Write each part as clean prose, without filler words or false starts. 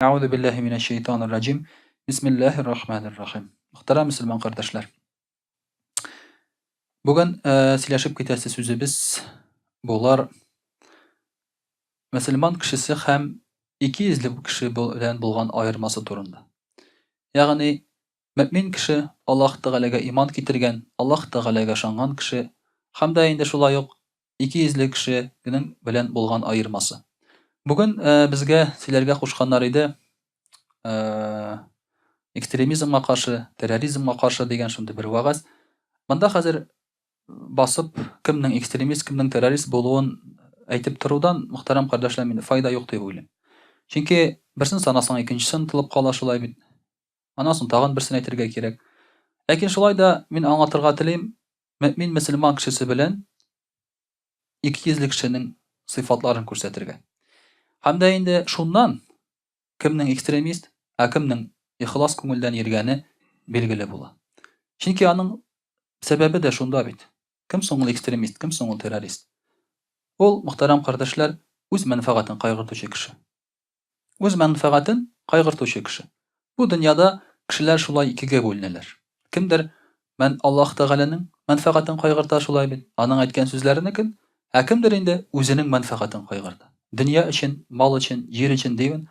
Әгъузу биллаһи минәш шәйтанир раҗим. Бисмиллаһир рахманир рахим. Мөхтәрәм мөселман кардәшләр. Бүген э, сөйләшеп китәсе сүзебез булар мөселман кешесе һәм икейөзле кеше белән булган аермасы турында. Ягъни мөмин кеше Аллаһ Тәгаләгә иман китергән, Аллаһ Тәгаләгә ышанган кеше һәм дә инде шулай ук Икейөзле кешенең белән булган аермасы. Бүген безгә сөйләргә кушканнар иде, экстремизмга каршы, терроризмга каршы дигән шундый бер вәгазь. Монда хәзер басып, кемнең экстремист, кемнең террорист булуын әйтеп торудан, мөхтәрәм кардәшләр, мин файда юк дип уйлыйм. Чөнки берсен санасаң, икенчесе онытылып кала шулай бит. Аннан соң тагын берсен әйтергә кирәк. Ләкин шулай да мин аңлатырга телим, мөэмин мөселман кешесе белән икейөзле кешенең сыйфатларын күрсәтергә. Һәм дә инде шуннан кемнең экстремист, ә кемнең ихлас күңелдән йөргәне билгеле була. Чөнки аның сәбәбе дә шунда бит. Кем соң ул экстремист, кем соң ул террорист? Ул, мөхтәрәм кардәшләр, үз мәнфәгатен кайгыртучы кеше. Үз мәнфәгатен кайгыртучы кеше. Бу дөньяда кешеләр шулай икегә бүленәләр. Кемдер мән Аллаһ Тәгаләнең мәнфәгатен кайгырта, шулай бит, аның әйткән сүзләренекен, ә кемдер инде үзенең мәнфәгатен кайгырта. Дөнья өчен, мал өчен, җир өчен диген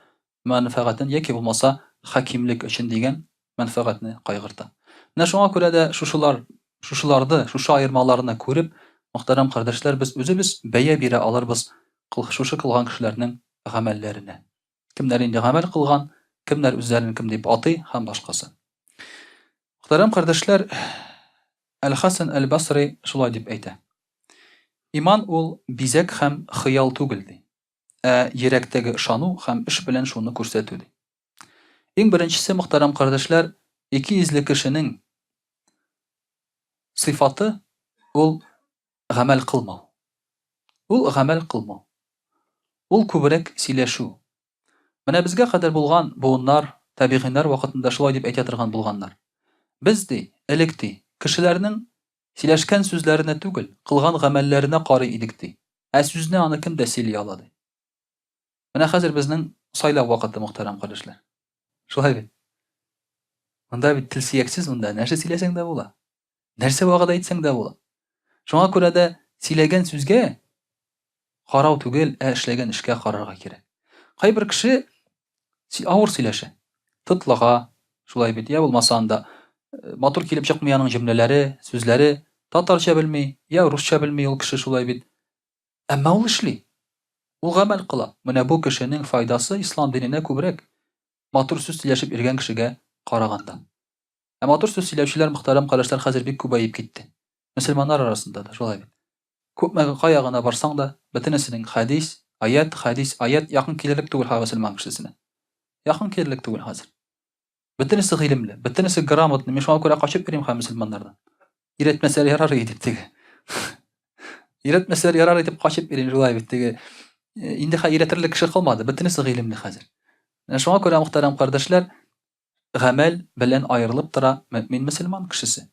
мәнфәгатен яки булмаса хакимлек өчен дигән мәнфәгатьне кайгырта. Менә шуңа күрә дә шушылар, шушыларды, шушы аермаларны күреп, мөхтәрәм кардәшләр, без үзебез бәя бирә алырбыз шушы кылган кешеләрнең гамәлләренә. Кемнәр инде гамәл кылган, кемнәр үзләрен кем дип атый һәм башкасы. Мөхтәрәм кардәшләр, Әл-Хасан әл-Басри шулай дип әйтә. Иман ул бизәк һәм хыял түгел, ди. Ә йөрәктәге ышану һәм эш белән шуны күрсәтү, ди. Иң беренчесе, мөхтәрәм кардәшләр, икейөзле кешенең сыйфаты ул гамәл кылмау. Ул гамәл кылмау. Ул күбрәк сөйләшү. Менә безгә кадәр булган буыннар, табигыйннар вакытында шулай дип әйтә торган булганнар. Без, ди, элек, ди, кешеләрнең сөйләшкән сүзләренә түгел, кылган гамәлләренә карый идек, ди. Ә сүзне аны кем дә сөйли ала, ди. Менә хәзер безнең сайлау вакыты, мөхтәрәм кардәшләр. Шулай бит. Монда бит тел сөяксез монда, нәрсә сөйләсәң дә була. Нәрсә вәгъдә итсәң дә була. Шуңа күрә дә сөйләгән сүзгә карау түгел, ә эшләгән эшкә карарга кирәк. Кайбер кеше авыр сөйләшә. Тотлыга, шулай бит, я булмаса анда э, матур килеп чыкмый аның җөмләләре, сүзләре, татарча белми, я русча белми ул кеше шулай бит. Әмма ул эшли. Ул гамәл кыла. Менә бу кешенең файдасы ислам диненә күбрәк, матур сүз сөйләшеп йөргән кешегә караганда. Ә матур сүз сөйләүчеләр, мөхтәрәм кардәшләр, хәзер бик күбәеп китте. Мөселманнар арасында да шулай бит. Күпме кая гына барсаң да, бөтенесенең хәдис, аять, хәдис, аять якын килерлек түгел хәзер мөселман кешесенә. Якын килерлек түгел хәзер. Бөтенесе гыйлемле, бөтенесе грамотный. Мин шуңа күрә качып йөрим хәзер мөселманнардан. Өйрәтмәсәләр ярар иде дип теге. Өйрәтмәсәләр ярар итеп качып йөрим шулай бит теге. Э, инде хәзер өйрәтерлек кеше калмады, бөтенесе гыйлемле хәзер. Менә шуңа күрә, мөхтәрәм кардәшләр, гамәл белән аерылып тора мөэмин мөселман кешесе.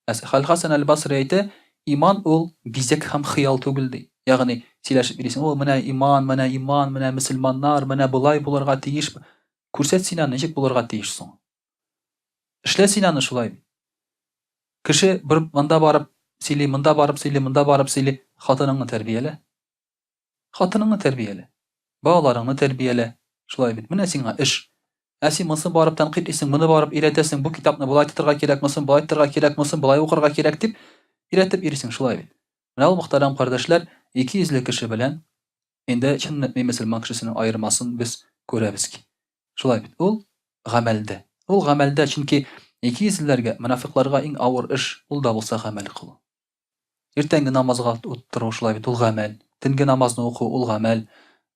Әл-Хәсән әл-Басри әйтә, иман ул бизәк һәм хыял түгел ди. Ягъни сөйләшеп йөрисең, ул менә иман, менә иман, менә мөселманнар, менә болай булырга тиеш. Күрсәт син аны, ничек булырга тиеш соң? Эшлә син аны шулай. Кеше бер монда барып сөйли, монда барып сөйли, монда барып сөйли, хатыныңны тәрбиялә. Хатыныңны тәрбиялә. Балаларыңны тәрбиялә. Шулай бит. Менә сиңа эш. Ә син монысын барып тәнкыйтьлисең, моны барып өйрәтәсең, бу китапны болай тотырга кирәк, монысын болай тотырга кирәк, монысын болай укырга кирәк дип өйрәтеп йөрисең, шулай бит. Менә ул мөхтәрәм кардәшләр, икейөзле кеше белән инде чын мөэмин мөселман кешесенең аермасын без күрәбез ки. Шулай бит. Ул гамәлдә. Ул гамәлдә, чөнки икейөзлеләргә, монафикъларга иң авыр эш ул да булса гамәл кылу. Иртәнге намазга тору шулай бит, ул гамәл. Төнге намазны уку ул гамәл.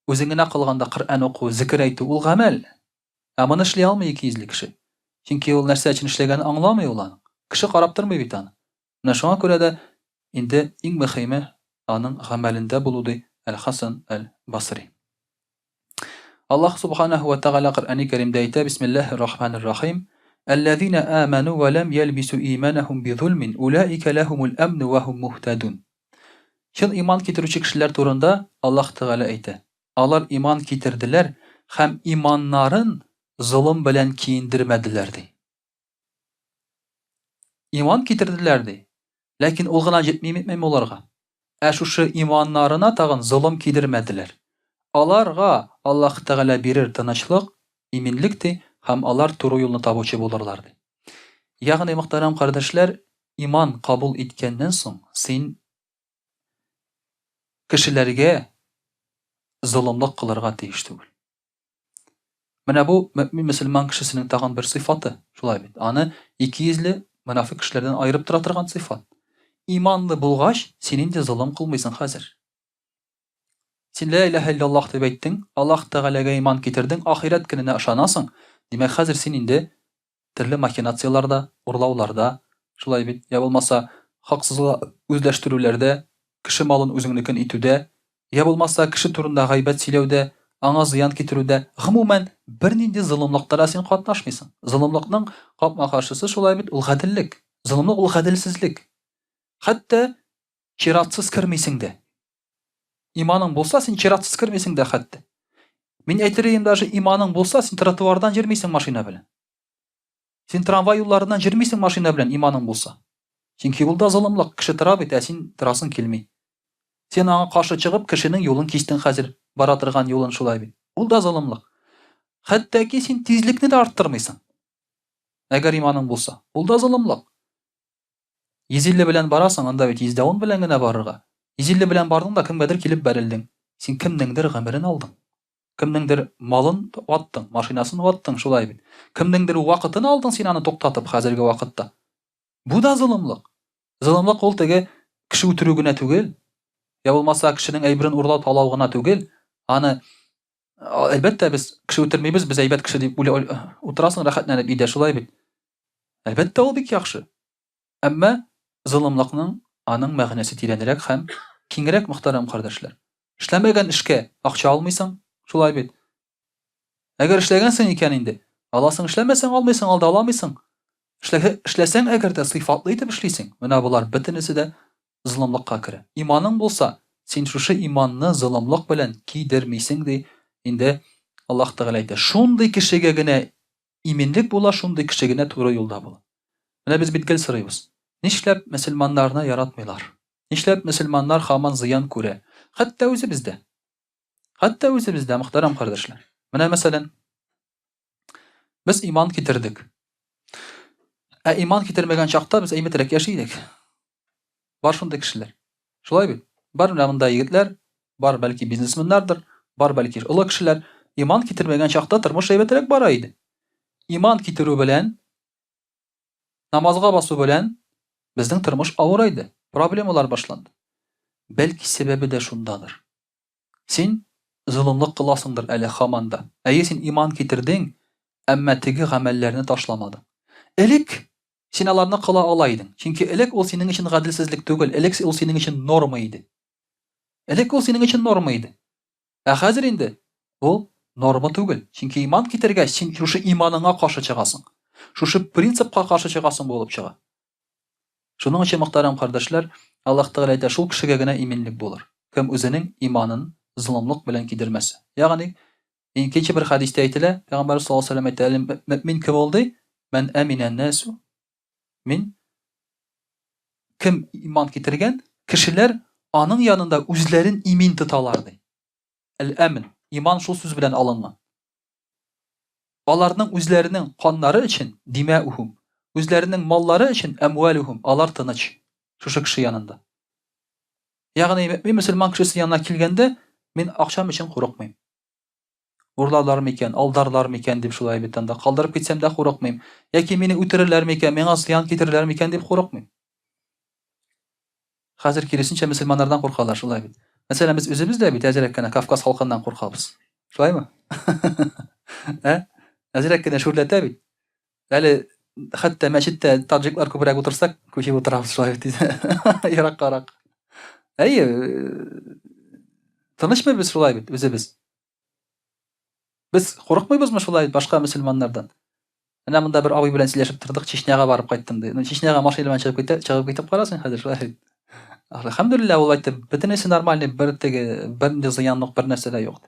Үзең генә калганда Коръән уку, зикер әйтү ул гамәл. Ә моны эшли алмый икейөзле кеше. Чөнки ул нәрсә өчен эшләгәнен аңламый ул аның. Кеше карап тормый бит аны. Менә шуңа күрә дә инде иң мөхиме аның гамәлендә булу, ди Әл-Хасан әл-Басри. Аллаһ Субханаһу ва Тәгалә Коръәни Кәримдә әйтә, Бисмиллаһир Рахманир Рахим, Әлләзина аману ва ләм ялбису иманахум бизулмин улаика ләһумул амну ва һум муһтадун. Чын иман китерүче кешеләр турында Аллаһ Тәгалә әйтә, Алар иман китерделәр һәм иманнарын золым белән киендермәделәр, ди. Иман китерделәр, ди. Ләкин ул гына җитми митмәйме аларга? Ә шушы иманнарына тагын золым кидермәделәр. Аларга Аллаһ Тәгалә бирер тынычлык, иминлек, ди, һәм алар туры юлны табучы булырлар, ди. Ягъни, мөхтәрәм кардәшләр, иман кабул иткәннән соң, син кешеләргә золымлык кылырга тиеш түгел. Менә бу мөэмин мөселман кешесенең тагын бер сыйфаты, шулай бит. Аны икейөзле монафыйк кешеләрдән аерып тора торган сыйфат. Иманлы булгач, син инде золым кылмыйсың хәзер. Син лә иләһә илляллаһ дип әйттең, Аллаһ Тәгаләгә иман китердең, ахирәт көненә ышанасың, димәк, хәзер син инде төрле махинацияләрдә, урлауларда, шулай бит, я булмаса, хаксыз үзләштерүләрдә, кеше малын үзеңнекен итүдә, я булмаса, кеше турында гайбәт сөйләүдә, аңа зыян китерүдә, гомумән, бернинди золымлыкта да син катнашмыйсың. Золымлыкның капма-каршысы, шулай бит, ул гаделлек. Золымлык ул гаделсезлек. Хәтта чиратсыз кермисең дә. Иманың булса, син чиратсыз кермисең дә хәтта. Мин әйтер идем даже, иманың булса, син тротуардан йөрмисең машина белән. Син трамвай юлларыннан йөрмисең машина белән, иманың булса. Чөнки ул да золымлык, кеше тора бит, ә син торасың килми. Син аңа каршы чыгып, кешенең юлын кистең хәзер, бара торган юлын шулай бит. Ул да золымлык. Хәтта ки син тизлекне дә арттырмыйсың. Әгәр иманың булса, ул да золымлык. 150 белән барасың, анда бит 110 белән генә барырга. 150 белән бардың да кемгәдер килеп бәрелдең. Син кемнеңдер гомерен алдың. Кемнеңдер малын ваттың, машинасын ваттың, шулай бит. Кемнеңдер вакытын алдың син аны туктатып хәзерге вакытта. Бу да золымлык. Золымлык ул теге кеше үтерү генә түгел, я булмаса кешенең әйберен урлау, талау гына түгел. Аны әлбәттә без кеше үтермибез, без әйбәт кеше дип утырасың рәхәтләнеп өйдә, шулай бит. Әлбәттә, ул бик яхшы. Әмма золымлыкның аның мәгънәсе тирәнрәк һәм киңрәк, мөхтәрәм кардәшләр. Эшләмәгән эшкә акча алмыйсың, шулай бит. Әгәр эшләгәнсең икән инде, аласың, эшләмәсәң алмыйсың, алда аламыйсың. Эшләсәң әгәр дә сыйфатлы итеп эшлисең, менә болар бөтенесе дә золымлыкка керә. Иманың булса, син шушы иманны золымлык белән кидермисең, ди инде Аллаһ Тәгалә әйтә. Шундый кешегә генә Иминлек була, шундый кеше генә туры юлда була. Менә без бит гел сорыйбыз, нишләп мөселманнарны яратмыйлар? Нишләп мөселманнар һаман зыян күрә? Хәтта үзебез дә. Хәтта үзебез дә, мөхтәрәм кардәшләр. Менә мәсәлән, без иман китердек. Ә иман китермәгән чакта без әйбәтрәк яши идек. Бар шундый кешеләр. Шулай бит? Бар менә монда егетләр, бар бәлки бизнесменнардыр, бар бәлки олы кешеләр. Иман китермәгән чакта тормыш әйбәтрәк бара иде. Иман китерү белән, намазга басу белән безнең тормыш авырайды, проблемалар башланды. Бәлки сәбәбе дә шундадыр. Син золымлык кыласыңдыр әле һаман да. Әйе, син иман китердең, әмма теге гамәлләрне ташламадың. Элек Син аларны кыла ала идең. Чөнки элек ул синең өчен гаделсезлек түгел, элек ул синең өчен норма иде. Элек ул синең өчен норма иде. Ә хәзер инде ул норма түгел. Чөнки иман китергәч, син шушы иманыңа каршы чыгасың. Шушы принципка каршы чыгасың булып чыга. Шуның өчен, мөхтәрәм кардәшләр, Аллаһ Тәгалә әйтә, шул кешегә генә иминлек булыр, кем үзенең иманын золымлык белән кидермәсә. Ягъни, Икенче бер хәдистә әйтелә, Пәйгамбәрбез саллаллаһу алейһи ва сәлләм әйтә, әле мөэмин кем ул ди? Мән әминә нәсу мин кем иман китергән, кешеләр аның янында үзләрен имин тоталар ди. Әл-әмн, иман шул сүз белән алынган. Аларның үзләренең каннары өчен димәухум, үзләренең маллары өчен әмвалухум, алар тыныч шушы кеше янында. Ягъни мөэмин мөселман кешесе янына килгәндә, мин акчам өчен курыкмыйм. Урларлар микән, алдарлар микән дип шулай бит анда калдырып китсәм дә курыкмыйм. Яки мине үтерерләр микән, миңа зыян китерерләр микән дип курыкмыйм. Хәзер киресенчә мөселманнардан куркалар, шулай бит. Мәсәлән, без үзебез дә бит әзрәк кенә Кавказ халкыннан куркабыз. Шулаймы? Ә? Әзрәк кенә шүрләтә бит. Әле хәтта мәчеттә таджиклар күбрәк утырса, күчеп утырабыз шулай бит. Ераккарак. Әйе, тынычмы без шулай бит үзебез? Без курыкмыйбызмы шулай башка мөселманнардан? Менә монда бер абый белән сөйләшеп тордык, Чечняга барып кайттым ди. Ну, Чечняга машина белән чыгып китә, чыгып китеп кара син хәзер шулай бит. Әлхәмдүлилләһ, ул әйтте, бөтенесе нормальный, бер теге, бер зыян юк, бер нәрсә дә юк.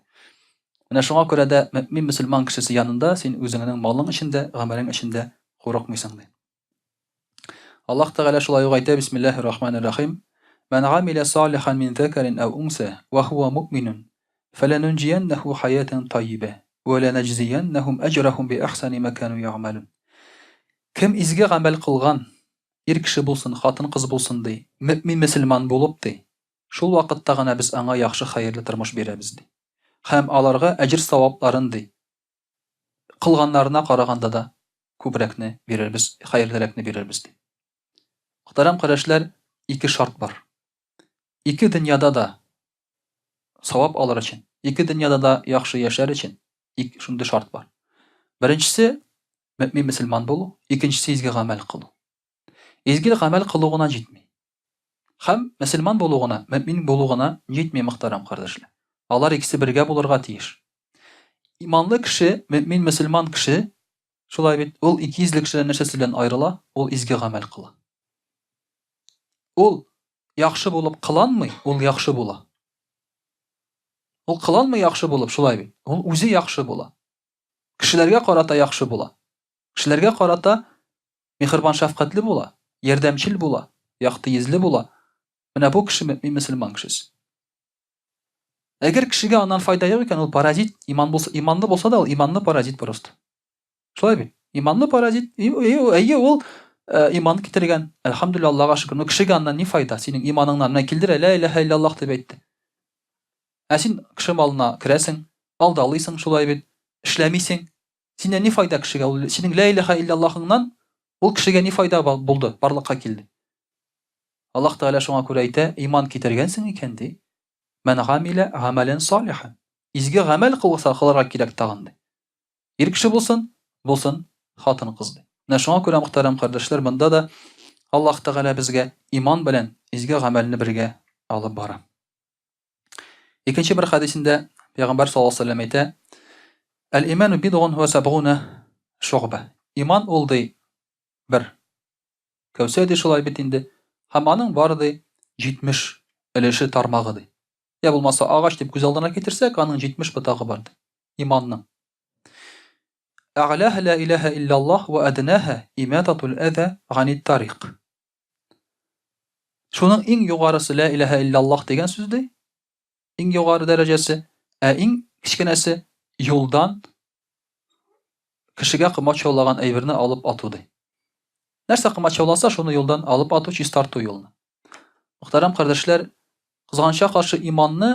Менә шуңа күрә дә мөэмин мөселман кешесе янында син үзеңнең малың өчен дә, гамәлең өчен дә курыкмыйсың, ди. Аллаһ Тәгалә шулай ук әйтә, Бисмиллаһир рахманир рахим, Мән гамилә салихан мин зәкәрин әү унсә, вә һуә муъминун, фәләнүнҗияннәһү хаятән таййибә, вә ләнәҗзияннәһүм әҗрәһүм би әхсәни мә кәнү ягъмәлүн. Кем изге гамәл кылган, ир кеше булсын, хатын-кыз булсын, ди, мөэмин мөселман булып, ди, Шул вакытта гына без аңа яхшы хәерле тормыш бирәбез, ди. Һәм аларга әҗер-савапларын, ди, кылганнарына караганда да күбрәкне бирербез, хәерлерәкне бирербез, ди. Мөхтәрәм кардәшләр, ике шарт бар. Ике дөньяда да савап алыр өчен, ике дөньяда да яхшы яшәр өчен ик, шундый шарт бар. Беренчесе, мөэмин мөселман булу, икенчесе, изге гамәл кылу. Изге гамәл кылу гына җитми. Һәм мөселман булу гына, мөэмин булу гына җитми, мөхтәрәм кардәшләр. Алар икесе бергә булырга тиеш. Иманлы кеше, мөэмин мөселман кеше, шулай бит, ул икейөзле кешедән нәрсәсе белән аерыла? Ул изге гамәл кыла. Ул яхшы булып кыланмый, ул яхшы була. Ул кыланмый яхшы булып, шулай бит. Ул үзе яхшы була. Кешеләргә карата яхшы була. Кешеләргә карата Миһербан шәфкатьле була, ярдәмчел була, якты йөзле була. Менә бу кеше мөэмин мөселман кешесе. Әгәр кешегә аннан файда юк икән, ул паразит, иман булса, иманлы булса да, ул иманлы паразит просто. Шулай бит? Иманлы паразит, әйе, ул э, иман китергән. Әлхәмдүлилләһ, Аллага шөкер. Но кешегә аннан ни файда? Синең иманыңнан менә килдер, лә илаһә илляллаһ дип әйтте. Ә син кеше малына керәсең, алдалыйсың, шулай бит? Эшләмисең. Синнән ни файда кешегә? Ул синең лә илаһә илляллаһыңнан ул кешегә ни файда булды, барлыкка килде? Аллаһ Тәгалә шуңа күрә әйтә, иман китергәнсең икән, ди. Мән гамилә гамәлән салихан. Изге гамәл кылса кылырга кирәк тагын, ди. Ир кеше булсын, булсын хатын-кыз, ди. Менә шуңа күрә, мөхтәрәм кардәшләр, монда да Аллаһ Тәгалә безгә иман белән изге гамәлне бергә алып бара. Икенче бер хәдисендә Пәйгамбәр саллаллаһу алейһи вәсәлләм әйтә: "Әл-иману бидгун ва сабгуна шугба." Иман ул ди бер кәүсә ди шулай бит инде. Һәм аның бар ди 70 өлеше тармагы ди. Я булмаса агач дип күз алдына китерсәк, аның 70 ботагы бар ди. Иманның. Әгълаһа ла илаһа илляллаһ ва әднаһа имататул әза ганит тарик. Шуның иң югарысы лә иләһә илляллаһ дигән сүз ди. Иң югары дәрәҗәсе, ә иң кечкенәсе юлдан кешегә комачаулаган әйберне алып ату ди. Нәрсә комачауласа, шуны юлдан алып ату, чистарту юлны. Мөхтәрәм кардәшләр, кызганычка каршы иманны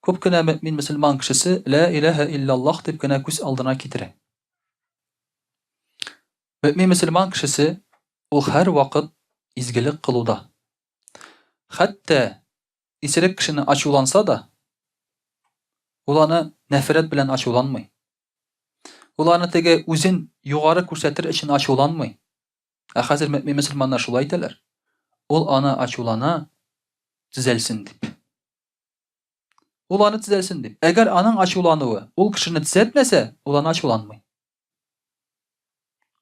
күп кенә мөэмин мөселман кешесе лә иләһә илляллаһ дип кенә күз алдына китерә. Мөэмин мөселман кешесе ул һәрвакыт изгелек кылуда. Хәтта исерек кешене ачуланса да, ул аны нәфрәт белән ачуланмый. Ул аны теге үзен югары күрсәтер өчен ачуланмый. Ә хәзер мөэмин мөселманнар шулай әйтәләр. Ул аны ачулана төзәлсен дип. Ул аны төзәлсен дип. Әгәр аның ачулануы ул кешене төзәтмәсә, ул аны ачуланмый.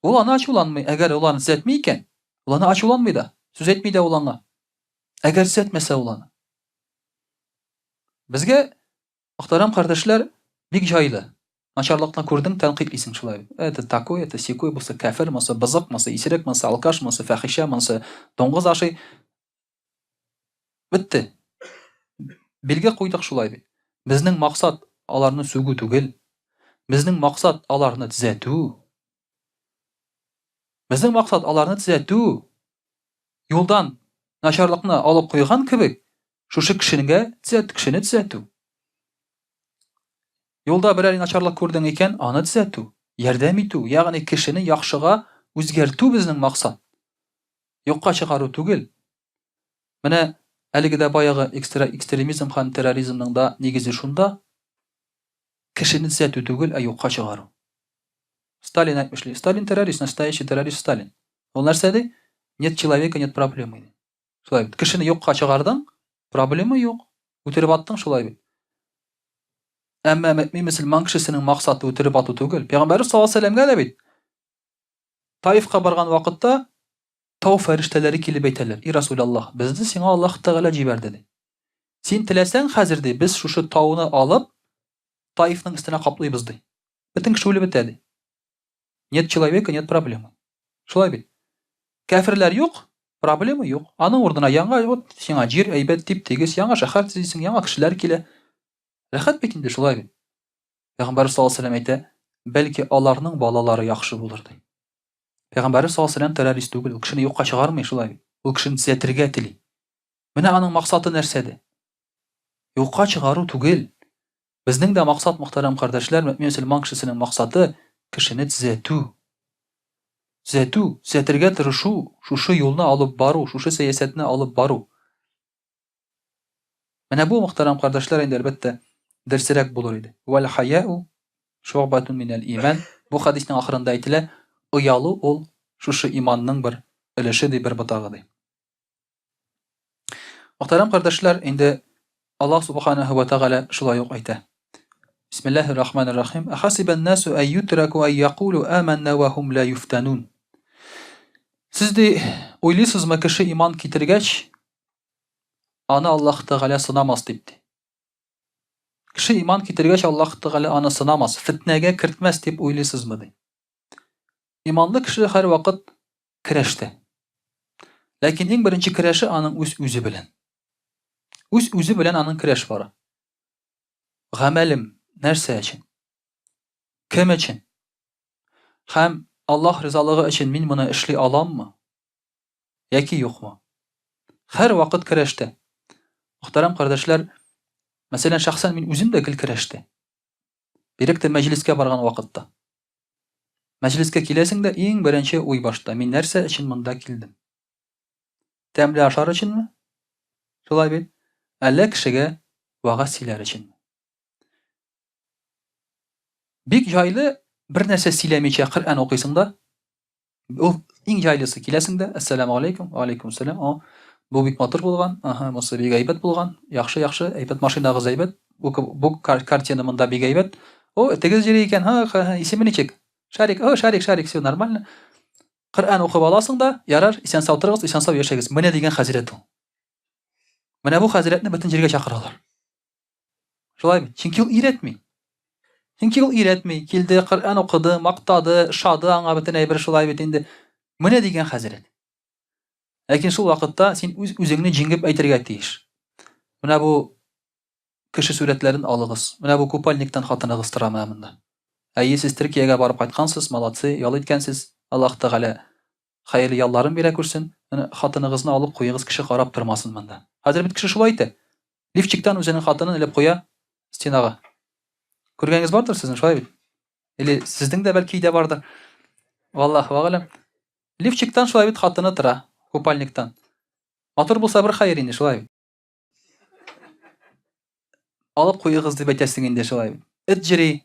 Ул аны ачуланмый. Әгәр ул аны төзәтми икән, ул аны ачуланмый да. Сүз әйтми дә ул аңа. Әгәр төзәтмәсә ул аны. Безгә, мөхтәрәм кардәшләр, бик җайлы. Начарлыкны күрдең, тәнкыйтьлисең шулай. Это такой, это сякой, бусы кәфер, монсы бызык, монсы исерек, монсы алкаш, монсы фәхишә, монсы дуңгыз ашый. Бетте. Билге куйдык шулай бит. Безнең максат аларны сүгү түгел. Безнең максат аларны төзәтү. Безнең максат аларны төзәтү. Юлдан начарлыкны алып куйган кебек, шушы кешенгә төзәт, кешене төзәтү. Юлда берәр начарлык күрдең икән, аны төзәтү, ярдәм итү, ягъни кешене яхшыга үзгәртү безнең максат. Юкка чыгару түгел. Менә әлеге дә баягы экстремизм һәм терроризмның да нигезе шунда, кешене төзәтү түгел, ә юкка чыгару. Сталин әйтмешли, Сталин террорист, настоящий террорист Сталин. Ул нәрсә ди? Нет человека, нет проблемы. Ди. Шулай бит. Кешене юкка чыгардың, проблема юк. Үтереп аттың шулай бит. Әмма мөэмин мөселман кешесенең максаты үтереп ату түгел. Пәйгамбәрбез саллаллаһу алейһи вәсәлләмгә дә бит Таифка барган вакытта тау фәрештәләре килеп әйтәләр, И Расулаллаһ, безне сиңа Аллаһ Тәгалә җибәрде, ди. Син теләсәң хәзер, ди, без шушы тауны алып, Таифның өстенә каплыйбыз, ди. Бөтен кеше үлеп бетә, ди. Нет человека, нет проблемы. Шулай бит. Кәферләр юк, проблема юк. Аның урынына яңа, вот сиңа җир әйбәт дип тигез, яңа шәһәр төзисең, яңа кешеләр килә. Рәхәт бит инде шулай бит. Пәйгамбәр саллаллаһу алейһи вәсәлләм әйтә, бәлки аларның балалары яхшы булыр ди. Пәйгамбәр саллаллаһу алейһи вәсәлләм террорист түгел, ул кешене юкка чыгармый шулай бит. Ул кешене төзәтергә тели. Менә аның максаты нәрсәдә? Юкка чыгару түгел. Безнең дә максат, мөхтәрәм кардәшләр, мөэмин мөселман кешесенең максаты, кешене төзәтү. Төзәтү, төзәтергә тырышу, шушы юлны алып бару, шушы сәясәтне алып бару. Менә бу, мөхтәрәм кардәшләр, инде әлбәттә, дөресрәк булыр иде. Вәл хаяу шугбатун минәл иман. Бу хәдиснең ахырында әйтелә, оялу ул шушы иманның бер өлеше ди, бер ботагы ди. Мөхтәрәм кардәшләр, инде Аллаһ субханаһу ва тәгалә шулай ук әйтә. Бисмиллаһир рахманир рахим. Ахасибан насу ай ютраку ай якулу аманна ва хум ла юфтанун. Сез ди уйлыйсызмы, кеше иман китергәч, аны Аллаһ Тәгалә сынамас дип ди. Кеше иман китергәч, Аллаһ Тәгалә аны сынамас, фитнәгә кертмәс дип уйлыйсызмы ди. Иманлы кеше һәрвакыт көрәштә. Ләкин иң беренче көрәше аның үз-үзе белән. Үз-үзе белән аның көрәш бара. Гамәлем нәрсә өчен? Кем өчен? Һәм Аллаһ ризалыгы өчен мин моны эшли аламмы? Яки юкмы? Һәр вакыт көрәштә. Мөхтәрәм кардәшләр, мәсәлән, шәхсән мин үзем дә гел көрәштә. Бигрәк тә мәҗлескә барган вакытта. Мәҗлескә киләсең дә, иң беренче уй башта, мин нәрсә өчен монда килдем? Тәмле ашар өченме? Шулай бит? Әллә кешегә вәгазь сөйләр өченме? Бик җайлы бер нәрсә сөйләмичә Коръән укыйсың да, Ул иң җайлысы, киләсең дә, әссәламү алейкум, ва алейкум сәлам, о, бу бик матур булган, аһа, монысы бик әйбәт булган, яхшы, яхшы, әйбәт, машинагыз әйбәт, бу, бу картина монда бик әйбәт, о, тегез җыри икән, ха, ха, ха, исеме ничек? Шарик, о, Шарик, Шарик, все нормально. Коръән укып аласың да, ярар, исән-сау торыгыз, исән-сау яшәгез. Менә дигән хәзрәт ул. Менә бу хәзрәтне бөтен җиргә чакыралар. Шулай бит? Чөнки ул өйрәтми. Чөнки ул өйрәтми. Килде, Коръән укыды, мактады, ошады аңа бөтен әйбер шулай бит инде. Менә дигән хәзрәт. Ләкин шул вакытта син үз үзеңне җиңеп әйтергә тиеш. Менә бу кеше сурәтләрен алыгыз. Менә бу купальниктан хатыныгыз тора менә монда. Әйе, сез Төркиягә барып кайткансыз, молодцы, ял иткәнсез. Аллаһ Тәгалә Хәерле ялларын бирә күрсен. Менә хатыныгызны алып куегыз, кеше карап тормасын монда. Хәзер бит кеше шулай итә. Лифчиктан үзенең хатынын элеп куя стенага. Күргәнегез бардыр сезнең, шулай бит? Или сезнең дә бәлки өйдә бардыр. Валлаһу әгъләм. Лифчиктан шулай бит хатыны тора, купальниктан. Матур булса бер хәер инде, шулай бит. Алып куегыз дип әйтәсең инде шулай бит. Эт җыри,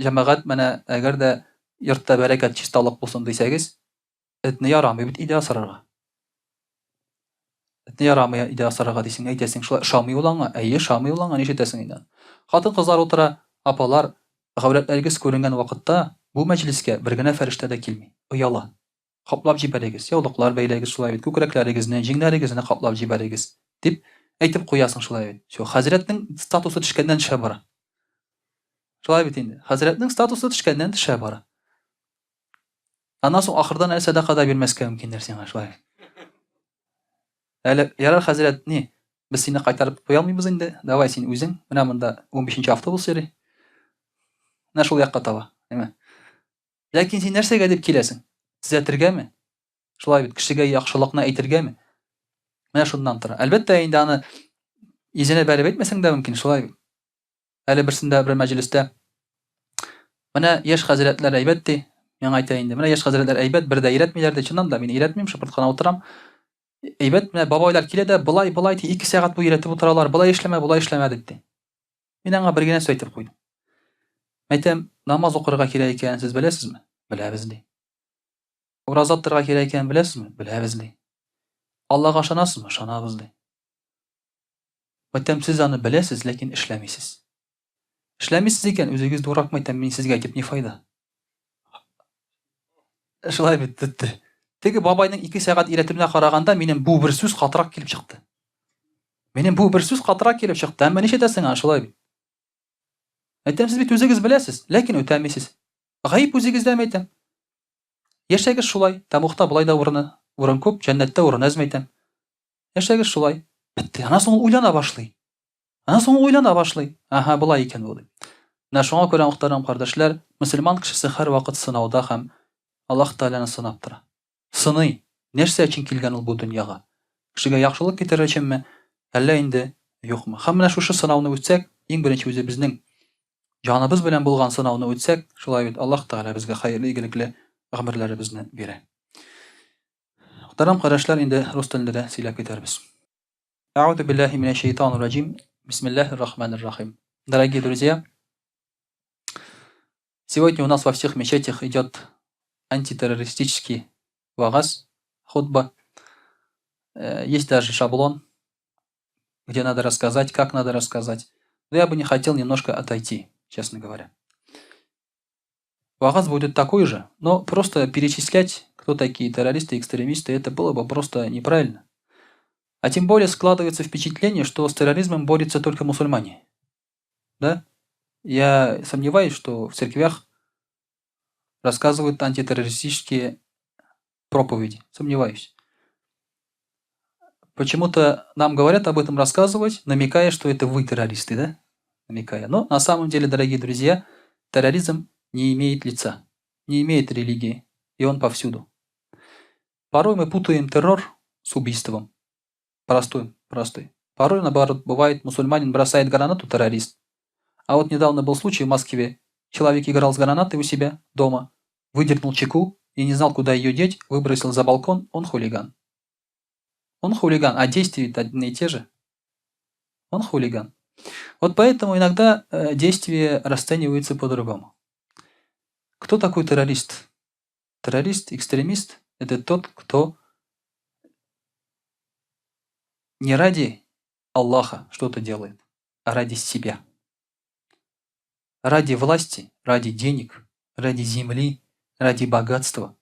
җәмәгать менә әгәр дә йортта бәрәкәт, чисталык булсын дисәгез, этне ярамый бит өйдә асрарга. Этне ярамый өйдә асрарга дисең, әйтәсең, шулай ошамый ул аңа. Әйе, ошамый ул аңа, нишләтәсең инде. Хатын-кызлар утыра, апалар, гаурәтләрегез күренгән вакытта бу мәҗлескә бер генә фәрештә дә килми, ояла. Каплап җибәрегез, яулыклар бәйләгез шулай бит, күкрәкләрегезне, җиңнәрегезне каплап җибәрегез, дип әйтеп куясың шулай бит. Всё, хәзрәтнең статусы төшкәннән төшә бара. Шулай бит инде. Хәзрәтнең статусы төшкәннән төшә бара. Аннан соң ахырдан әле сәдака да бирмәскә мөмкиннәр сиңа шулай. Әле ярар хәзрәт, ни, без сине кайтарып куя алмыйбыз инде. Давай син үзең, менә монда 15 автобус йөри. Менә шул якка таба, әйме. Ләкин син нәрсәгә дип киләсең? Төзәтергәме? Шулай бит, кешегә яхшылыкны әйтергәме? Менә шуннан тора. Әлбәттә, инде аны йөзенә бәреп әйтмәсәң дә мөмкин, шулай бит. Әле берсендә бер мәҗлестә менә яшь хәзрәтләр әйбәт ди, миңа әйтә инде. Менә яшь хәзрәтләр әйбәт, бер дә өйрәтмиләр ди. Чыннан да мин өйрәтмим, шыпырт кына утырам. Әйбәт, менә бабайлар килә дә, болай, болай ди, 2 сәгать буе өйрәтеп утыралар, болай эшләмә, болай эшләмә дип ди. Мин аңа бер генә сүз әйтеп куйдым. Әйтәм, намаз укырга кирәк икәнен сез беләсезме? Беләбез, ди. Ураза тотарга кирәк икәнен беләсезме? Беләбез, ди. Аллага ышанасызмы? Ышанабыз, ди. Әйтәм, сез аны беләсез, ләкин эшләмисез. Эшләмисез икән, үзегез дуракмы әйтәм, мин сезгә әйтеп ни файда? Шулай бит, бетте. Теге бабайның 2 сәгать өйрәтүенә караганда, минем бу бер сүз катырак килеп чыкты. Минем бу бер сүз катырак килеп чыкты. Әмма нишләтәсең аны шулай бит. Әйтәм, сез бит үзегез беләсез, ләкин үтәмисез. Гаеп үзегездә, әйтәм. Яшәгез шулай, тәмугта болай да урыны, урын күп, җәннәттә урын әз, әйтәм. Яшәгез шулай. Бетте. Аннан соң ул уйлана башлый. Аннан соң ул уйлана башлый. Аһа, болай икән бу дип. Менә шуңа күрә, мөхтәрәм кардәшләр, мөселман кешесе һәрвакыт сынауда һәм Аллаһ Тәгаләне сынап тора. Сыный, нәрсә өчен килгән ул бу дөньяга? Кешегә яхшылык китерер өченме, әллә инде юкмы? Һәм менә шушы сынауны үтсәк, иң беренче үзебезнең җаныбыз белән булган сынауны үтсәк, шулай бит Аллаһ Тәгалә безгә хәерле, игелекле гомерләребезне бирә. Мөхтәрәм кардәшләр, инде рус телендә дә сөйләп китәрбез. Әгъузу биллаһи минәш шәйтанир раҗим. Бисмиллаһир рахманир рахим. Дорогие друзья, сегодня у нас во всех мечетях идет антитеррористический вагаз, хутба. Есть даже шаблон, где надо рассказать, как надо рассказать. Но я бы не хотел немножко отойти, честно говоря. Вагаз будет такой же, но просто перечислять, кто такие террористы, экстремисты, это было бы просто неправильно. А тем более складывается впечатление, что с терроризмом борются только мусульмане. Да? Я сомневаюсь, что в церквях рассказывают антитеррористические проповеди. Сомневаюсь. Почему-то нам говорят об этом рассказывать, намекая, что это вы террористы, да? Намекая. Но на самом деле, дорогие друзья, терроризм не имеет лица, не имеет религии, и он повсюду. Порой мы путаем террор с убийством. Простой, простой. Порой, наоборот, бывает, мусульманин бросает гранату, террорист. А вот недавно был случай в Москве. Человек играл с гранатой у себя дома, выдернул чеку и не знал, куда ее деть, выбросил за балкон, он хулиган. Он хулиган, а действия одни и те же. Он хулиган. Вот поэтому иногда действия расцениваются по-другому. Кто такой террорист? Террорист, экстремист – это тот, кто не ради Аллаха что-то делает, а ради себя. Ради власти, ради денег, ради земли, ради богатства.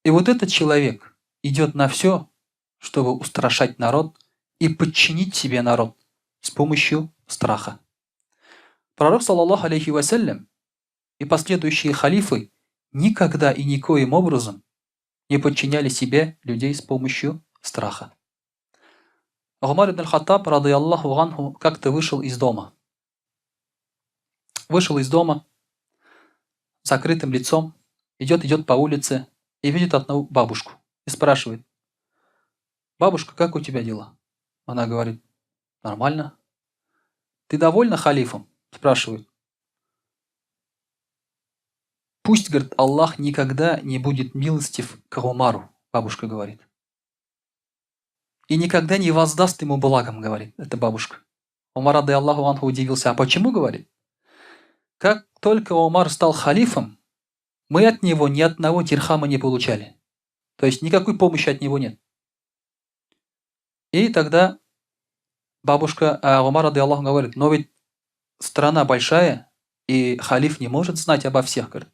И вот этот человек идет на все, чтобы устрашать народ и подчинить себе народ с помощью страха. Пророк, саллаллаху алейхи вассалям, и последующие халифы никогда и никоим образом не подчиняли себе людей с помощью страха. Умар ибн Хаттаб, радыяллаху анху, как-то вышел из дома. Вышел из дома закрытым лицом, идет, идет по улице и видит одну бабушку и спрашивает: «Бабушка, как у тебя дела?» Она говорит: «Нормально». «Ты довольна халифом?» Спрашивает. «Пусть, говорит, Аллах никогда не будет милостив к Умару», бабушка говорит. «И никогда не воздаст ему благом», говорит эта бабушка. Умар, рады Аллаху анху, удивился. «А почему?» — говорит. «Как только Умар стал халифом, мы от него ни одного дирхама не получали. То есть никакой помощи от него нет». И тогда бабушка Умар, рады Аллаху, говорит: «Но ведь страна большая, и халиф не может знать обо всех». Говорит.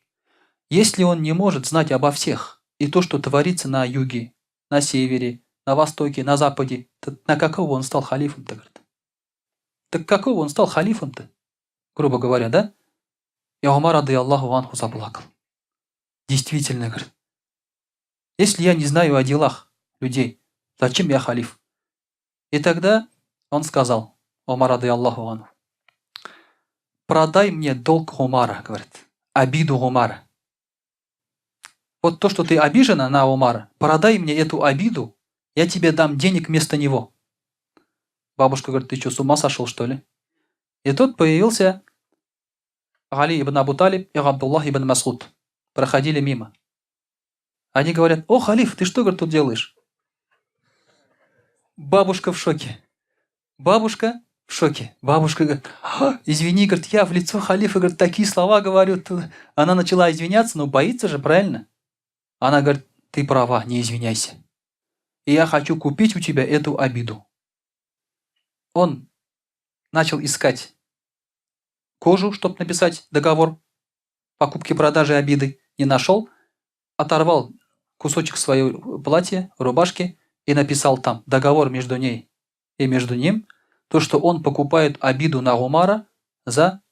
«Если он не может знать обо всех, и то, что творится на юге, на севере, на востоке, на западе, то на какого он стал халифом-то?» Говорит. Так какого он стал халифом-то? Грубо говоря, да? И Умар, рады Аллаху анху, заплакал. «Действительно, — говорит, — если я не знаю о делах людей, зачем я халиф?» И тогда он сказал, Умар, рады Аллаху анху: «Продай мне долг Умара, — говорит, — обиду Умара. Вот то, что ты обижена на Умара, продай мне эту обиду, я тебе дам денег вместо него». Бабушка говорит: «Ты что, с ума сошел, что ли?» И тут появился Али ибн Абу Талиб и Абдуллах ибн Масуд. Проходили мимо. Они говорят: «О, халиф, ты что, — говорит, — тут делаешь?» Бабушка в шоке. Бабушка в шоке. Бабушка говорит: «А, извини, — говорит, — я в лицо халифа, — говорит, — такие слова говорю». Она начала извиняться, но боится же, правильно? Она говорит: «Ты права, не извиняйся. И я хочу купить у тебя эту обиду». Он начал искать кожу, чтобы написать договор покупки-продажи обиды, не нашел, оторвал кусочек своего платья, рубашки и написал там договор между ней и между ним, то, что он покупает обиду на Умара за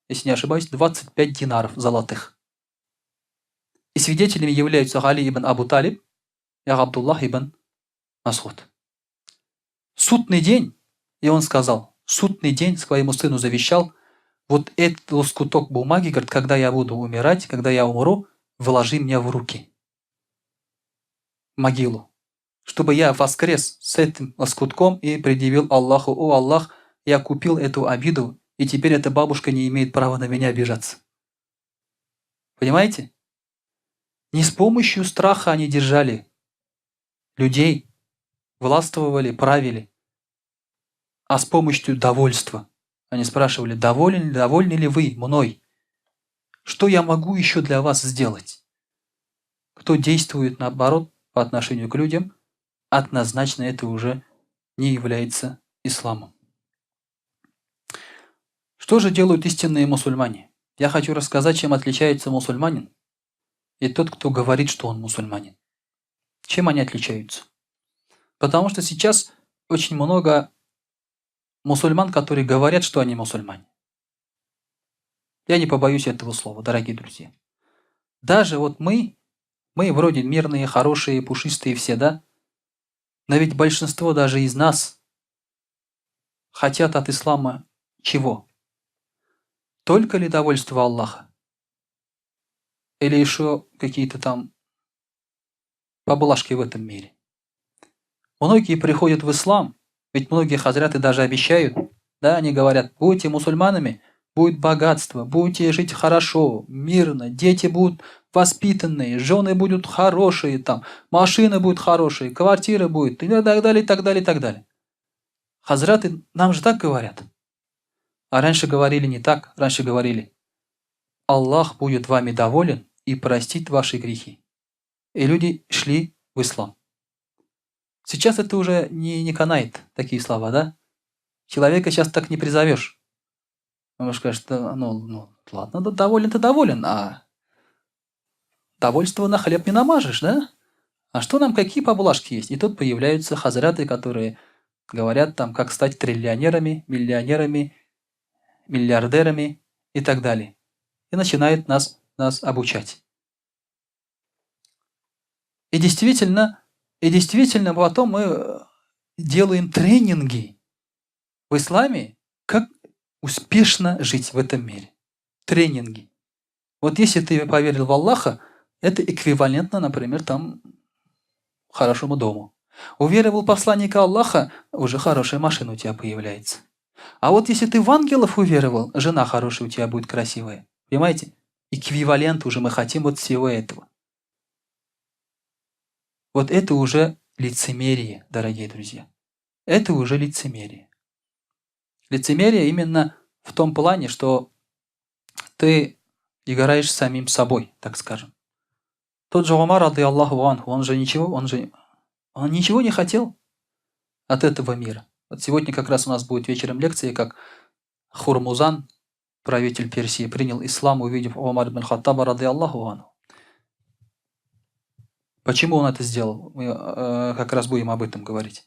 если не ошибаюсь, 25 динаров золотых. И свидетелями являются Гали ибн Абу Талиб и Абдуллах ибн Масуд. Судный день, и он сказал, судный день своему сыну завещал, вот этот лоскуток бумаги, говорит, когда я буду умирать, когда я умру, вложи мне в руки могилу, чтобы я воскрес с этим лоскутком и предъявил Аллаху, о Аллах, я купил эту обиду, и теперь эта бабушка не имеет права на меня обижаться. Понимаете? Не с помощью страха они держали людей, властвовали, правили, а с помощью довольства. Они спрашивали, доволен, довольны ли вы мной? Что я могу еще для вас сделать? Кто действует наоборот по отношению к людям, однозначно это уже не является исламом. Что же делают истинные мусульмане? Я хочу рассказать, чем отличается мусульманин и тот, кто говорит, что он мусульманин. Чем они отличаются? Потому что сейчас очень много мусульман, которые говорят, что они мусульмане. Я не побоюсь этого слова, дорогие друзья. Даже вот мы вроде мирные, хорошие, пушистые все, да? Но ведь большинство даже из нас хотят от ислама чего? Только ли довольство Аллаха? Или еще какие-то там поблажки в этом мире? Многие приходят в ислам, ведь многие хазряты даже обещают, да, они говорят, будете мусульманами, будет богатство, будете жить хорошо, мирно, дети будут воспитанные, жены будут хорошие, там, машины будут хорошие, квартиры будут, и так далее, и так далее, и так далее. Хазраты нам же так говорят. А раньше говорили не так, раньше говорили, Аллах будет вами доволен и простит ваши грехи. И люди шли в ислам. Сейчас это уже не канает, такие слова, да? Человека сейчас так не призовешь. Он может сказать, что, ну, ладно, да, доволен-то доволен, а довольство на хлеб не намажешь, да? А что нам, какие поблажки есть? И тут появляются хазраты, которые говорят там, как стать триллионерами, миллионерами, миллиардерами и так далее. И начинают нас обучать. И действительно потом мы делаем тренинги в исламе, как успешно жить в этом мире. Тренинги. Вот если ты поверил в Аллаха, это эквивалентно, например, там, хорошему дому. Уверовал посланника Аллаха, уже хорошая машина у тебя появляется. А вот если ты в ангелов уверовал, жена хорошая у тебя будет, красивая. Понимаете? Эквивалент уже мы хотим вот всего этого. Вот это уже лицемерие, дорогие друзья. Это уже лицемерие. Лицемерие именно в том плане, что ты играешь с самим собой, так скажем. Тот же Умар, رضي الله عنه, он же ничего, он же, он ничего не хотел от этого мира. Вот сегодня как раз у нас будет вечером лекция, как Хурмузан, правитель Персии, принял ислам, увидев Умар ибн Хаттаба, رضي الله عنه. Почему он это сделал? Мы как раз будем об этом говорить.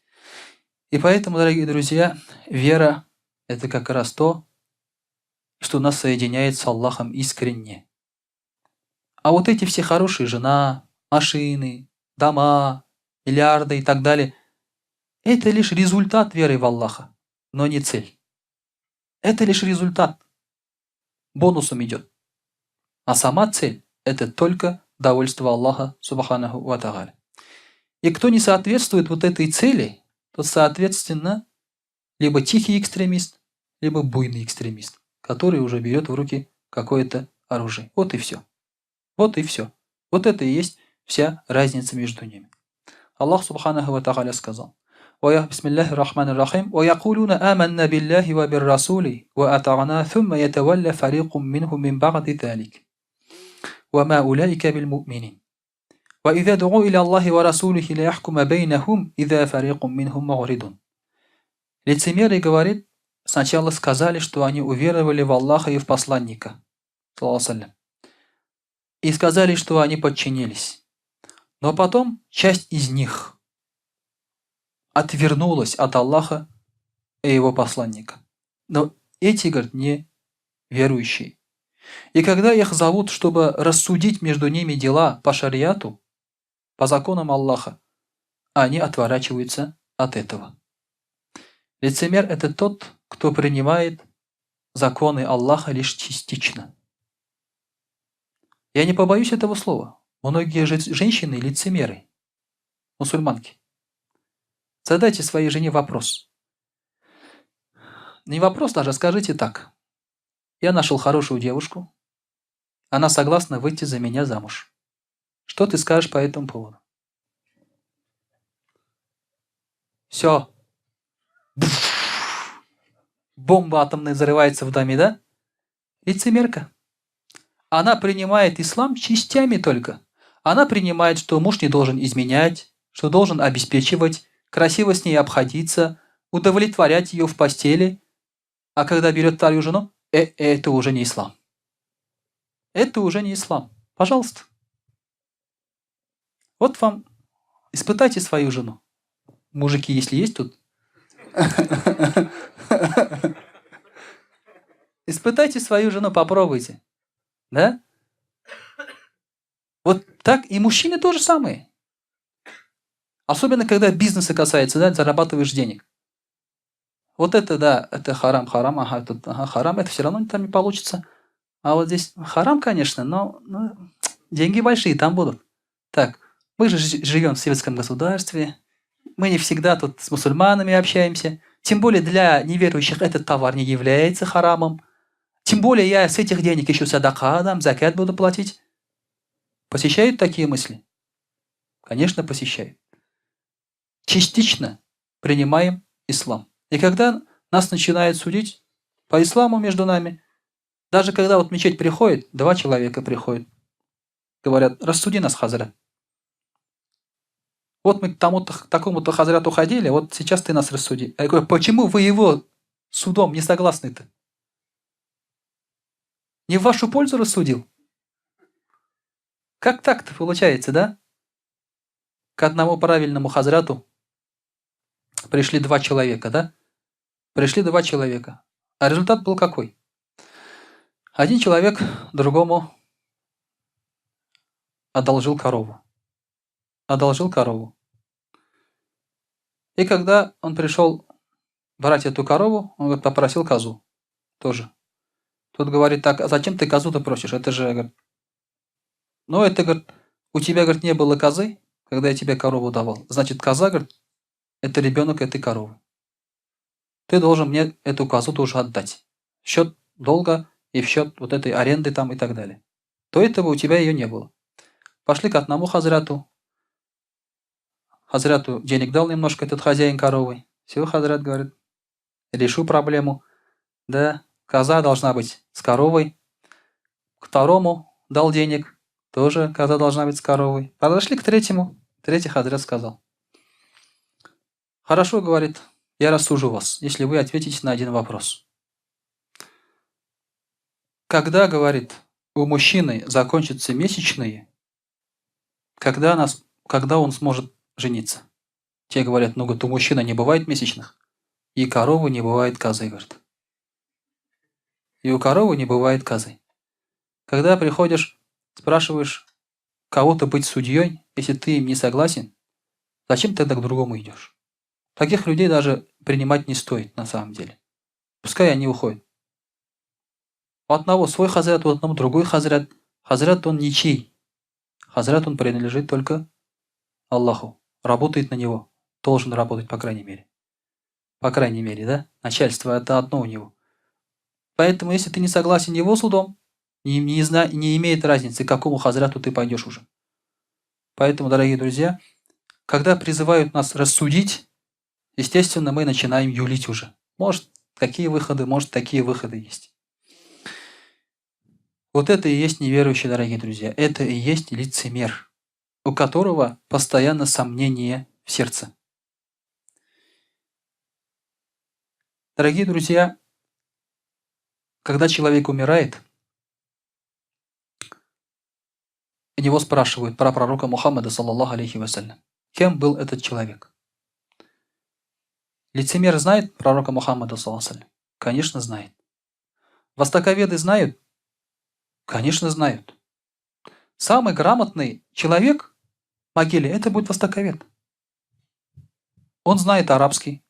И поэтому, дорогие друзья, вера – это как раз то, что нас соединяет с Аллахом искренне. А вот эти все хорошие жена, машины, дома, миллиарды и так далее – это лишь результат веры в Аллаха, но не цель. Это лишь результат. Бонусом идет. А сама цель – это только довольство Аллаха, سبحانه وتعالى. И кто не соответствует вот этой цели, тот, соответственно, либо тихий экстремист, либо буйный экстремист, который уже берет в руки какое-то оружие. Вот и все. Вот и все. Вот это и есть вся разница между ними. Аллах سبحانه وتعالى сказал: بسم الله الرحمن الرحيم. ويقولون آمنا بالله وبالرسول وأطعنا ثم يتولى فريق منهم من بعد ذلك. وما أولئك بالمؤمنين. وإذا دعوا إلى الله ورسوله ليحكم بينهم إذا فريق منهم معرضون. Лицемеры, говорит, сначала сказали, что они уверовали в Аллаха и в посланника, и сказали, что они подчинились. Но потом часть из них отвернулась от Аллаха и его посланника. Но эти, говорит, не верующие. И когда их зовут, чтобы рассудить между ними дела по шариату, по законам Аллаха, они отворачиваются от этого. Лицемер – это тот, кто принимает законы Аллаха лишь частично. Я не побоюсь этого слова. Многие женщины – лицемеры, мусульманки. Задайте своей жене вопрос. Не вопрос даже, скажите так. Я нашел хорошую девушку. Она согласна выйти за меня замуж. Что ты скажешь по этому поводу? Все. Бомба атомная взрывается в доме, да? Лицемерка. Она принимает ислам частями только. Она принимает, что муж не должен изменять, что должен обеспечивать, красиво с ней обходиться, удовлетворять ее в постели. А когда берет вторую жену, это уже не ислам. Это уже не ислам. Пожалуйста. Вот вам, испытайте свою жену. Мужики, если есть тут. Испытайте свою жену, попробуйте. Да? Вот так и мужчины тоже самые. Особенно, когда бизнеса касается, да, зарабатываешь денег. Вот это, да, это харам, харам, ага, тут, ага, харам, это все равно там не получится. А вот здесь харам, конечно, но деньги большие там будут. Так, мы же живем в светском государстве, мы не всегда тут с мусульманами общаемся. Тем более для неверующих этот товар не является харамом. Тем более я с этих денег еще садака дам, закят буду платить. Посещают такие мысли? Конечно, посещают. Частично принимаем ислам. И когда нас начинают судить по исламу между нами, даже когда вот мечеть приходит, два человека приходят, говорят, рассуди нас, хазрат. Вот мы к такому-то хазрату ходили, вот сейчас ты нас рассуди. Я говорю, почему вы его судом не согласны-то? Не в вашу пользу рассудил? Как так-то получается, да? К одному правильному хазрату пришли два человека, да? Пришли два человека. А результат был какой? Один человек другому одолжил корову. Одолжил корову. И когда он пришел брать эту корову, он, говорит, попросил козу тоже. Тот говорит так, а зачем ты козу-то просишь? Это же, говорит, ну это, говорит, у тебя, говорит, не было козы, когда я тебе корову давал. Значит, коза, говорит, это ребенок этой коровы. Ты должен мне эту козу тоже отдать. В счет долга и в счет вот этой аренды там и так далее. До этого у тебя ее не было. Пошли к одному хазрату. Хазрату денег дал немножко этот хозяин коровы. Все, хазрат говорит, решу проблему. Да, коза должна быть с коровой. К второму дал денег, тоже коза должна быть с коровой. Подошли к третьему. Третий хазрат сказал. Хорошо, говорит, я рассужу вас, если вы ответите на один вопрос. Когда, говорит, у мужчины закончатся месячные, когда он сможет жениться? Те говорят, ну, говорит, у мужчины не бывает месячных, и коровы не бывает козы, говорит. И у коровы не бывает козы. Когда приходишь, спрашиваешь кого-то быть судьей, если ты им не согласен, зачем ты тогда к другому идешь? Таких людей даже принимать не стоит на самом деле. Пускай они уходят. У одного свой хазрат, у одного другой хазрат. Хазрат он ничей. Хазрат он принадлежит только Аллаху. Работает на него. Должен работать, по крайней мере. По крайней мере, да? Начальство это одно у него. Поэтому, если ты не согласен его судом, не имеет разницы, к какому хазрату ты пойдешь уже. Поэтому, дорогие друзья, когда призывают нас рассудить, естественно, мы начинаем юлить уже. Может, такие выходы, может, такие выходы есть. Вот это и есть неверующий, дорогие друзья. Это и есть лицемер, у которого постоянно сомнение в сердце. Дорогие друзья, когда человек умирает, него спрашивают про пророка Мухаммада, саллаллаху алейхи вассалям. Кем был этот человек? Лицемер знает пророка Мухаммада, саллаллаху алейхи вассалям? Конечно, знает. Востоковеды знают? Конечно, знают. Самый грамотный человек в могиле – это будет востоковед. Он знает арабский.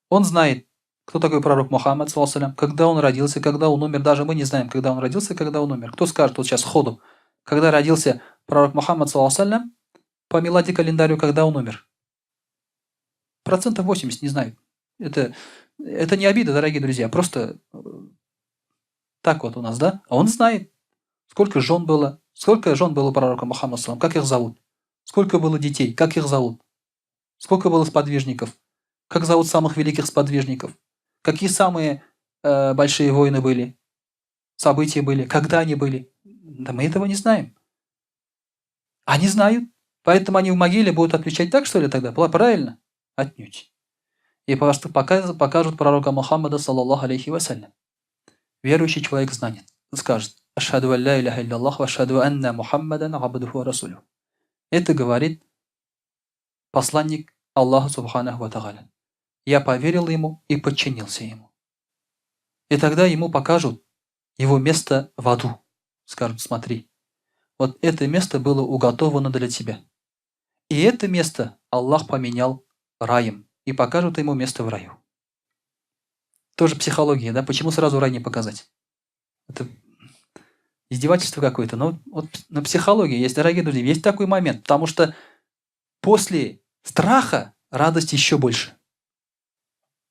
Он знает, кто такой пророк Мухаммад, когда он родился, когда он умер. Даже мы не знаем, когда он родился, когда он умер. Кто скажет вот сейчас сходу, когда родился пророк Мухаммад, по милади календарю, когда он умер? Процентов 80 не знают. Это не обида, дорогие друзья, просто так вот у нас, да? А он знает, сколько жен было, сколько жен было пророка Мухаммада, как их зовут, сколько было детей, как их зовут, сколько было сподвижников, как зовут самых великих сподвижников, какие самые большие войны были, события были, когда они были. Да мы этого не знаем. Они знают. Поэтому они в могиле будут отвечать так, что ли, тогда? Правильно? Отнюдь. И просто покажут пророка Мухаммада, саллаллаху алейхи вассалям. Верующий человек знает, скажет: «Ашхаду алля иляха илляллах, ва ашхаду анна Мухаммадан абдуху ва расулюху». Это говорит посланник Аллаха субханаху ва тааля. Я поверил ему и подчинился ему. И тогда ему покажут его место в аду. Скажут: смотри, вот это место было уготовано для тебя. И это место Аллах поменял раем. И покажут ему место в раю. Тоже психология, да? Почему сразу рай не показать? Это издевательство какое-то. Но вот на психологии есть, дорогие друзья, есть такой момент. Потому что после страха радость еще больше.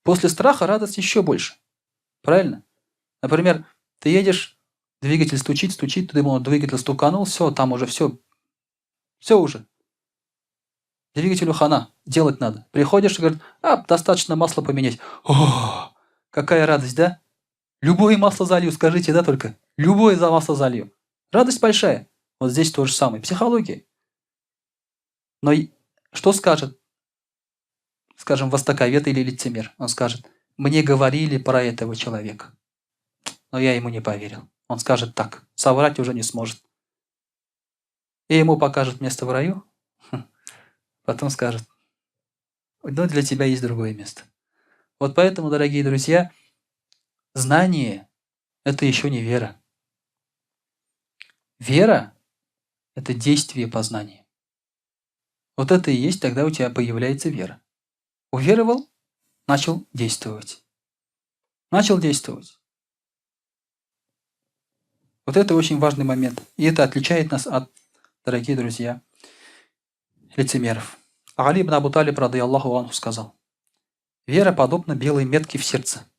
После страха радость еще больше. Правильно? Например, ты едешь, двигатель стучит, стучит, ты думал, двигатель стуканул, все, там уже все. Все уже. Двигателю хана, делать надо. Приходишь и говорит, достаточно масло поменять. О, какая радость, да? Любое масло залью, скажите, да, только? Любое за масло залью. Радость большая. Вот здесь то же самое. Психология. Но что скажет, скажем, востоковед или лицемер? Он скажет, мне говорили про этого человека, но я ему не поверил. Он скажет так, соврать уже не сможет. И ему покажут место в раю, потом скажет, ну, для тебя есть другое место. Вот поэтому, дорогие друзья, знание – это еще не вера. Вера – это действие познания. Вот это и есть, тогда у тебя появляется вера. Уверовал, начал действовать. Начал действовать. Вот это очень важный момент. И это отличает нас от, дорогие друзья, лицемеров. Али ибн Абу Талиб, радыяллаху анху, сказал: вера подобна белой метке в сердце.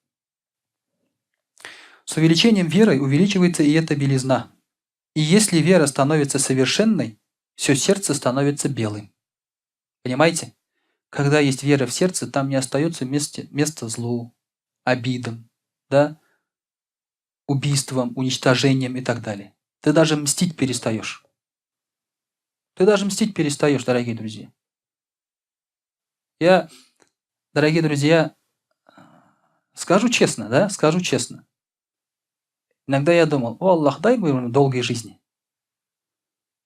С увеличением веры увеличивается и эта белизна. И если вера становится совершенной, все сердце становится белым. Понимаете? Когда есть вера в сердце, там не остается места злу, обидам, да? Убийствам, уничтожением и так далее. Ты даже мстить перестаешь. Ты даже мстить перестаешь, дорогие друзья. Я, дорогие друзья, скажу честно, да, скажу честно. Иногда я думал, о, Аллах, дай мне долгой жизни.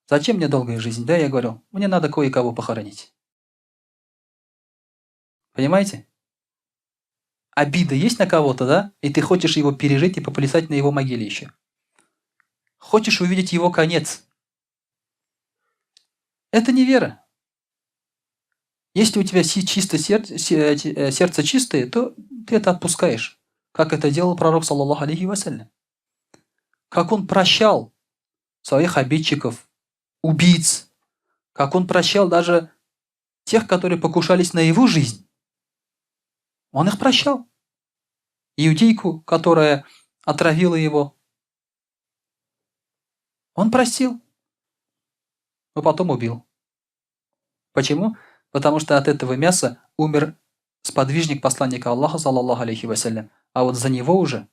Зачем мне долгая жизнь? Да, я говорю, мне надо кое-кого похоронить. Понимаете? Обида есть на кого-то, да? И ты хочешь его пережить и поплясать на его могиле еще. Хочешь увидеть его конец. Это не вера. Если у тебя чисто сердце чистое, то ты это отпускаешь. Как это делал пророк, саллаллаху алейхи вассалям. Как он прощал своих обидчиков, убийц. Как он прощал даже тех, которые покушались на его жизнь. Он их прощал. Иудейку, которая отравила его, он простил, но потом убил. Почему? Потому что от этого мяса умер сподвижник посланника Аллаха, саллаллаху алейхи вассалям. А вот за него уже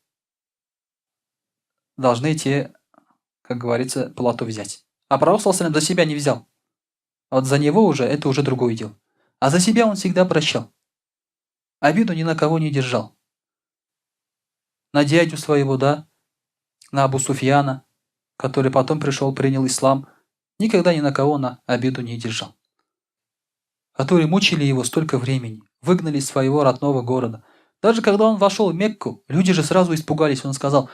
должны те, как говорится, плату взять. А пророк, саллаллаху алейхи вассалям, за себя не взял. А вот за него уже, это уже другое дело. А за себя он всегда прощал. Обиду ни на кого не держал. На дядю своего, да, на Абу Суфьяна, который потом пришел, принял ислам, никогда ни на кого на обиду не держал. Которые мучили его столько времени, выгнали из своего родного города, Даже когда он вошел в Мекку, люди же сразу испугались. Он сказал,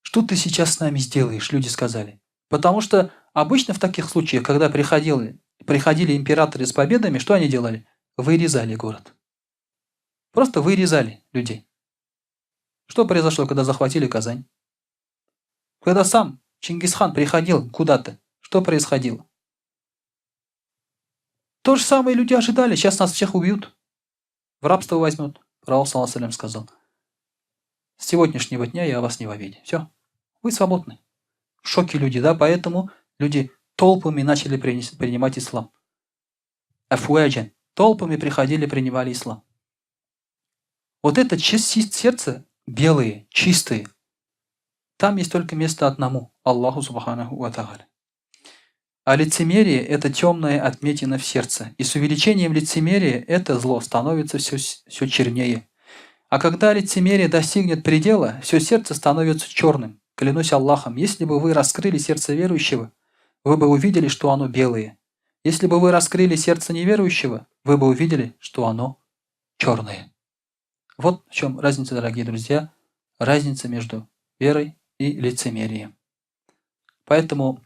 что ты сейчас с нами сделаешь, люди сказали. Потому что обычно в таких случаях, когда приходили, приходили императоры с победами, что они делали? Вырезали город. Просто вырезали людей. Что произошло, когда захватили Казань? Когда сам Чингисхан приходил куда-то, что происходило? То же самое люди ожидали, сейчас нас всех убьют, в рабство возьмут. Пророк саллаллаху сказал, с сегодняшнего дня я вас не в обиде. Все, вы свободны. В шоке люди, да, поэтому люди толпами начали принимать ислам. أفواجا. Толпами приходили, принимали ислам. Вот это сердце белые, чистые. Там есть только место одному, Аллаху سبحانه وتعالى. А лицемерие – это темная отметина в сердце. И с увеличением лицемерия это зло становится все, все чернее. А когда лицемерие достигнет предела, все сердце становится черным. Клянусь Аллахом, если бы вы раскрыли сердце верующего, вы бы увидели, что оно белое. Если бы вы раскрыли сердце неверующего, вы бы увидели, что оно черное. Вот в чем разница, дорогие друзья, разница между верой и лицемерием. Поэтому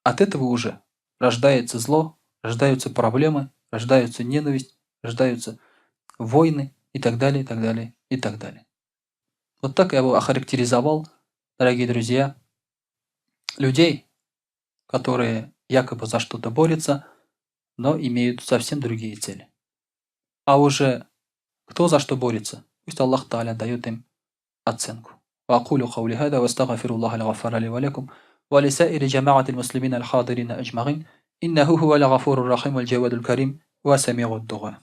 от этого уже рождается зло, рождаются проблемы, рождаются ненависть, рождаются войны и так далее, и так далее, и так далее. Вот так я бы охарактеризовал, дорогие друзья, людей, которые якобы за что-то борются, но имеют совсем другие цели. А уже кто за что борется, пусть Аллах تعالى дает им оценку. وأقول قولي هذا واستغفر الله الغفار لي ولكم ولسائر جماعة المسلمين الحاضرين أجمعين إنه هو الغفور الرحيم الجواد الكريم وسميع الدعاء.